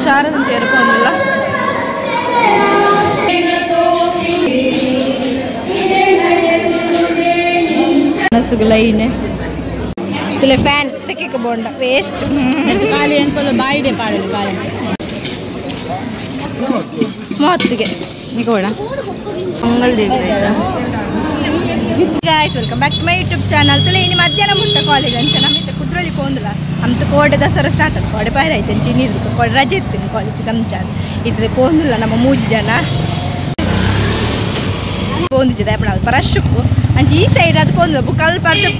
ಶಾರದಂತ ಎರಪೊಂದುಲ್ಲ ಮನಸ್ಸುಗ್ line ತುಲೆ fan ಸಿಕ್ಕಿಕ bonda waste ಖಾಲಿ ಅಂಕೊಲ್ಲ ಬಾಯಿಡೆ ಪಾಡಲು ಖಾಲಿ ಮೂವತ್ತಿಗೆ ನಿಕೋಣ ಮಂಗಳ ದೇವಿ. Guys, welcome back to my YouTube channel. ತುಲೆ ಇನ್ನು ಮಧ್ಯಾಹ್ನ ಮುಟ್ಟ ಕಾಲೇಜ್ ಅಂತ ನಮ್ಮ ಕುದ್ರೋಳಿ ಪೋಂದಿಲ್ಲ ಅಂತ ಕೋಡೆ ದಸರಾ ಸ್ಟಾರ್ಟ್ ಆದ ಕೋಡೆ ಪೈರ ಆಯ್ತು ನೀರು ಕೋಡೆ ರಜೆ ಇತ್ತು ಕಾಲೇಜ್ ಕಂಚಾನ್ ಇತ್ತದೆ ಪೋಂದಿಲ್ಲ ನಮ್ಮ ಮೂಜಿ ಜನ ಪೋಂದಿಜ್ಜದ ಅಲ್ಪ ರಶ್ ಅಂಚೆ ಈ ಸೈಡ್ ಅದು ಪೋಂದಿಲ್ಲ ಬುಕ್ ಅಲ್ಪ ಅದು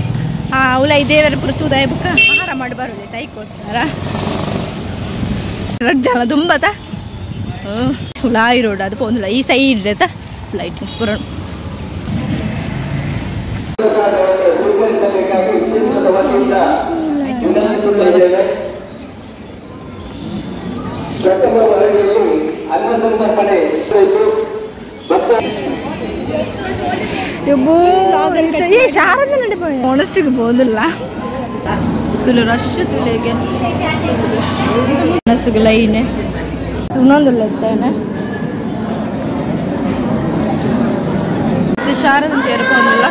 ಉಲೈ ದೇವರ ಪುರ ಬುಕ್ಕ ಆಹಾರ ಮಾಡಿ ಬರೋದು ತೈಕೋಸ್ಕರ ರಡ್ಡು ಜನ ದುಂಬತ ಉಲಾಯಿ ರೋಡ್ ಅದು ಪೋಂದಿಲ್ಲ ಈ ಸೈಡ್ ಲೈಟಿಂಗ್ಸ್ ಬರೋಣ ಒಣಸಿಗೆ ಬೋದಿಲ್ಲ ತುಲು ರಶ್ ತುಲೆಗೆ ಮನಸ್ಸಿಗೆ ಲೈನ್ ಸುನೊಂದುಲ್ಲ ಇದ್ದಾನೆ ಶಾರದಂತ ಎರಪೊಂದಿಲ್ಲ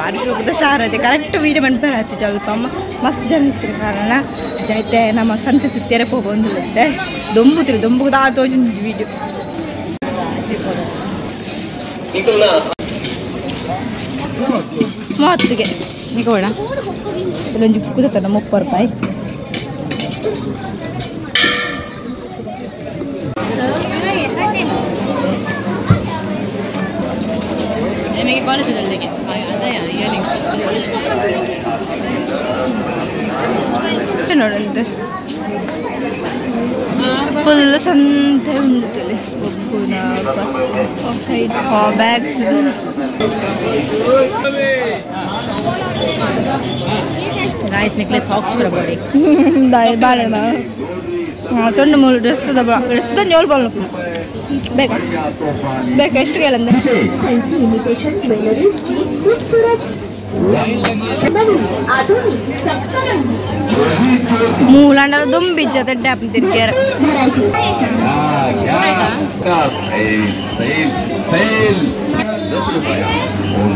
ಬಾರಿ ಶೋಕದ ಶಾರದೆ ಕರೆಕ್ಟ್ ವೀಡಿಯೋ ಮನ್ಪೇರ್ ಆಯ್ತು ಸ್ವಲ್ಪ ಮಸ್ತ್ ಜನ ಇತ್ತಿನ ಕಾರಣ ಜೈತೆ ನಮ್ಮ ಸಂತೆ ಸುತ್ತಿಯರೆ ಪೋಬೊಂದುಲ್ಲೆ ದೊಂಬುತಿರು ದೊಂಬುದ ತೋಜುಂಡು ವೀಡಿಯೋ ಮೂವತ್ತಿಗೆ ನಿಕೋಣ ಇಲ್ಲೊಂಜಿ ಕುದತನ 30 ರೂಪಾಯಿ ನಿಮಗೆ ಕಾಲೇಜಲ್ಲಿಗೆ ಅದೇ ಇಯರಿಂಗ್ಸ್ ನೋಡಂತೆ ಫುಲ್ ಸಂತೆ ಉಂಟು ಸೈಡ್ ಬ್ಯಾಗ್ಸ್ ಗಾಯ್ಸ್ ನಿಕ್ಲೆ ಸಾಕ್ಸ್ ಬರಬೋಡಿ ಬಾಳೆ ತೊಂಡು ಮೂರು ಡ್ರೆಸ್ ಡ್ರೆಸ್ ಜೋಲ್ ಬಾಲ್ ಬೇಕಾ ಬೇಕಾ ಎಷ್ಟು ಕೇಳಂದ್ರೆ फैंसी इमिटेशन ज्वेलरीज की खूबसूरत बनी आधुनिक सप्तरंगी ಮೂಲಂಡಲ ದುಂಬಿಜ್ಜ ದೊಡ್ಡ ತಿರ್ಗ್ಯಾರ वैरायटीज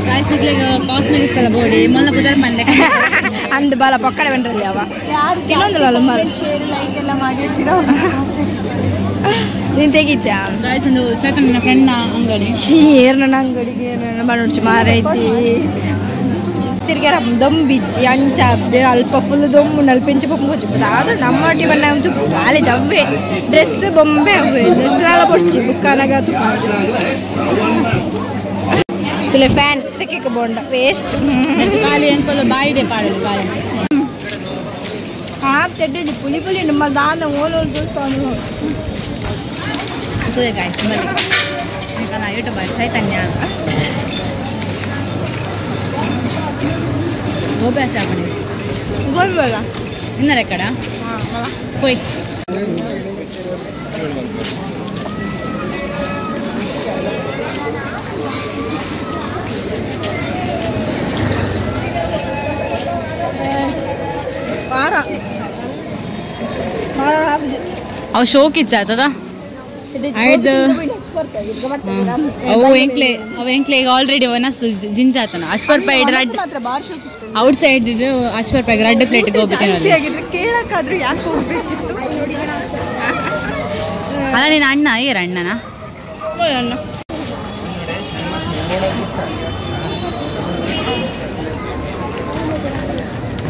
ಗಾಯ್ಸ್ ನಿಕ್ಲೆ ಕಾಸ್ಮೆಟಿಕ್ಸ್ ಎಲ್ಲ ಬೋಡಿ ಮೊಲ್ಲ ಪುದರ್ ಮನ್ಲೆ ಅಂದ್ ಬಾಲ ಪಕ್ಕಡೆ ಬಂದ್ರಲ್ಲಿ ಅವ ಇನ್ನೊಂದು ನೀನು ತೆಗಿತ್ಯಾ ಗಾಯ್ಸ್ ಒಂದು ಚೇತನ್ನ ಫ್ರೆಂಡ್ನ ಅಂಗಡಿ ಶೀ ಏರ್ನ ಅಂಗಡಿಗೆ ಮನುಡ್ಚಿ ಮಾರೈತಿ ತಿರ್ಗ್ಯಾರ ದೊಂಬಿಜ್ಜಿ ಅಂಚ ಅಲ್ಪ ಫುಲ್ ದೊಂಬು ನಲ್ಪಿಂಚ ಪೊಂಬೊಚ್ಚು ಅದು ನಮ್ಮ ಬಣ್ಣ ಅಂತೂ ಕಾಲೇಜ್ ಅವ್ವೆ ಡ್ರೆಸ್ ಬೊಂಬೆ ಅವ್ವೆ ಬೊಡ್ಚಿ ಬುಕ್ಕಾನಾಗ ತುಲೆ ಫ್ಯಾನ್ ಸಿಕ್ಕಿಕ ಬೋಂಡ ವೇಸ್ಟ್ ಖಾಲಿ ಅಂಕೊಲ್ಲ ಬಾಯಿಡೆ ಪಾಡಲು ಖಾಲಿ ಹಾ ತೆಡ್ಡು ಪುಲಿ ಪುಲಿ ನಮ್ಮ ದಾನ ಓಲ್ ಓಲ್ ದೋಸ್ತಾನು ಗಾಯ್ಸ್ ಬಲ್ಲಿ ನಿಕಲ ಯೂಟ್ಯೂಬರ್ ಚೈತನ್ಯ ಗೋಬಿ ಆಸೆ ಗೋಬಿ ಬಲ್ಲ ಇನ್ನರ ಕಡ ಹೋಯ್ ವಾರ ವಾರ ಅವು ಶೋಕ್ ಇಚ್ಚಾತದ ಆಯ್ತು ಅವು ಎಂಕ್ಲೆ ಅವು ಎಂಕ್ಲೆ ಈಗ ಆಲ್ರೆಡಿ ಒನಸ್ ಜಿಂಜಾತನ ಅಶ್ವರ್ ರೂಪಾಯಿ ರಡ್ ಔಟ್ ಸೈಡ್ ಅಶ್ವರ್ ರೂಪಾಯಿ ರಡ್ಡು ಪ್ಲೇಟ್ ಗೋಬಿ ಕೇಳಕ್ಕಾದ್ರೂ ಯಾಕೆ ಹೋಗ್ಬೇಕಿತ್ತು ಅಲ್ಲ ನೀನು ಅಣ್ಣ ಏರ್ ಅಣ್ಣನ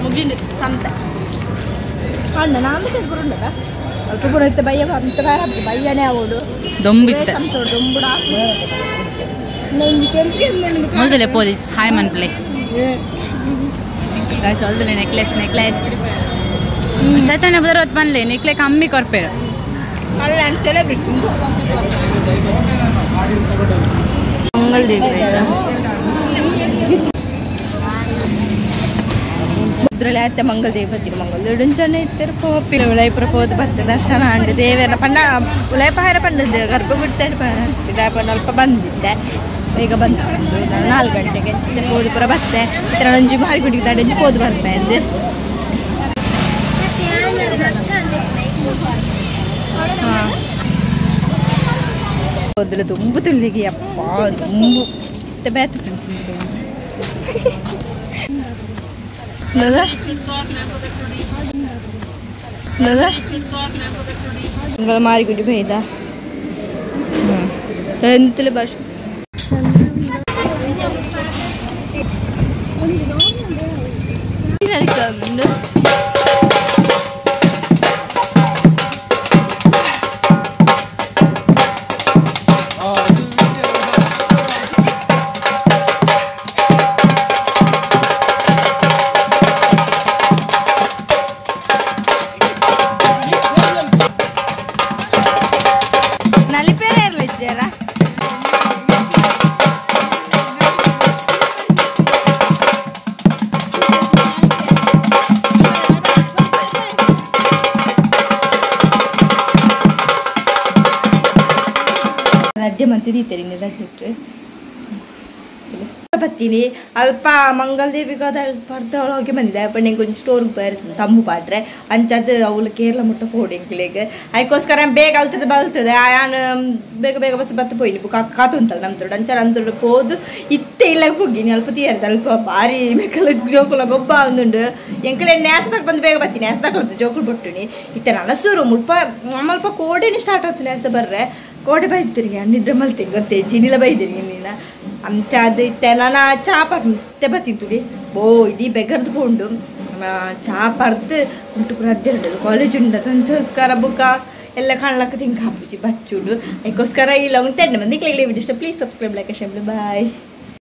ಮುಗಿಂದು ಸಂತೆ ಅಣ್ಣ ನಾನು ಸರಿ ಅಲ್ಪ ಬಯ್ಯ ಅಂತ ಬಯ್ಯನೇ ಅವಳು ದೊಂಬಿತ್ತ ದೊಂಬುಡ. ಮೊದಲೇ ಪೊಲೀಸ್ ಹಾಯ್ ಮನ್ಪ್ಲೆ ಗಾಯ್ಸ್ ಅಲ್ದಲೆ ನೆಕ್ಲೆಸ್ ನೆಕ್ಲೆಸ್ ಚೈತನ್ಯ ಬದರತ್ ಬನ್ಲೆ ನೆಕ್ಲೆ ಕಮ್ಮಿ ಕೊರ್ಪೇರು ಅಲ್ಲ ಸೆಲೆಬ್ರಿಟಿ ಮಂಗಳದೇವಿ ಮುದ್ರಲೆ ಆಯ್ತ ಮಂಗಳದೇವಿ ಬತ್ತಿ ಮಂಗಳದೇವಿ ಜನ ಇತ್ತಾರೆ ಪೋಪಿನ ಉಳೈಪುರ ಪೋದು ಬತ್ತ ದರ್ಶನ ಅಂಡ್ ದೇವರ ಪಂಡ ಉಳೈಪಹಾರ ಪಂಡ ಗರ್ಭಗುಡ್ತಾಡು ಪಂಡ ಅಲ್ಪ ಬಂದಿದ್ದೆ ಈಗ ಬಂದು 4 ಗಂಟೆಗೆ ಪೋದು ಪುರ ಬತ್ತೆ ಒಂಜಿ ಬಾರಿ ಗುಡಿಗೆ ಒಂಜಿ ಪೋದು ಬರ್ಪೆ ಮೊದಲು ತುಂಬು ತುಳ್ಳಿಗೆ ಅಪ್ಪ ತುಂಬು ಬೇತು ಫ್ರೆಂಡ್ಸ್ ಮಾರಿಗುಡಿ ಬೈದ ಎಂತಲೇ ಭಾಷೆ ರಡ್ಡೆ ಮಂತಿದ್ದೀರಿ ರಜೆಟ್ಟು ಬತ್ತೀನಿ ಅಲ್ಪ ಮಂಗಲದೇವಿಗೆ ಅದು ಅಲ್ಪ ಅರ್ಧ ಒಳಗೆ ಬಂದಿದೆ ಅಪ್ಪ ನಿಂಗೆ ಒಂದು ಸ್ಟೋರ್ಗೆ ಬರ್ ತಂಬು ಪಾಡ್ರೆ ಅಂಚದು ಅವಳು ಕೇರಳ ಮುಟ್ಟ ಪೋಡಿ ಎಂಕ್ಲೆಗ್ ಅದಕ್ಕೋಸ್ಕರ ಬೇಗ ಅಲ್ತದೆ ಬಲ್ತದೆ ಆಯಾನ ಬೇಗ ಬೇಗ ಬಸ್ ಬತ್ತ ಪೋಯಿನಿ ಬುಕ್ ಕಾತುಂತಲ್ಲ ನಮ್ಮ ದೊಡ್ಡ ಅಂಚಾರ ಅಂದೊಡ್ಡು ಪೋದು ಇತ್ತೆ ಇಲ್ಲ ಪೋಗಿನಿ ಅಲ್ಪ ತೀರದ ಅಲ್ಪ ಭಾರಿ ಮೇಕಲ ಜೋಕುಲ ಗೊಬ್ಬ ಒಂದುಂಡು ಎಂಕಲೆ ನ್ಯಾಸದಾಗ ಬಂದು ಬೇಗ ಬರ್ತೀನಿ ನ್ಯಾಸದಾಗ ಜೋಕುಲು ಬೊಟ್ಟುನಿ ಇತ್ತೆ ನನಸೂರು ಮುಲ್ಪ ನಮ್ಮಲ್ಪ ಕೋಡೆನೆ ಸ್ಟಾರ್ಟ್ ಆಗ್ತದೆ ನ್ಯಾಸ ಬರ್ರೆ ಕೋಡೆ ಬೈತಿರಿ ನಿದ್ರೆ ಮಲ್ತೀನಿ ಗೊತ್ತೇ ಜಿನಿಲ ಬೈದಿರಿ ನೀನ ಅಂಚಾದ ಇತ್ತೆ ನಾನು ಚಾ ಪರ್ತೆ ಬತ್ತಿಂತುಲಿ ಬೋ ಇಡೀ ಬೆಗರ್ದು ಪೋಂಡು ಚಾ ಪರ್ದು ಉಂಟು ಪೂರ ಅಡ್ಡೆ ಕಾಲೇಜ್ ಉಂಡು ಅದಕ್ಕೋಸ್ಕರ ಬುಕ್ಕ ಎಲ್ಲ ಕಾಣ್ಲಕ್ಕ ತಿಂಕ್ ಹಾಪುಜಿ ಬಚ್ಚುಡು ಅದಕ್ಕೋಸ್ಕರ ಇಲ್ಲ ಒಂದು ತೆಂಡೆ ಬಂದು ಕ್ಲಿಕ್ ಇಷ್ಟ please subscribe like share bye.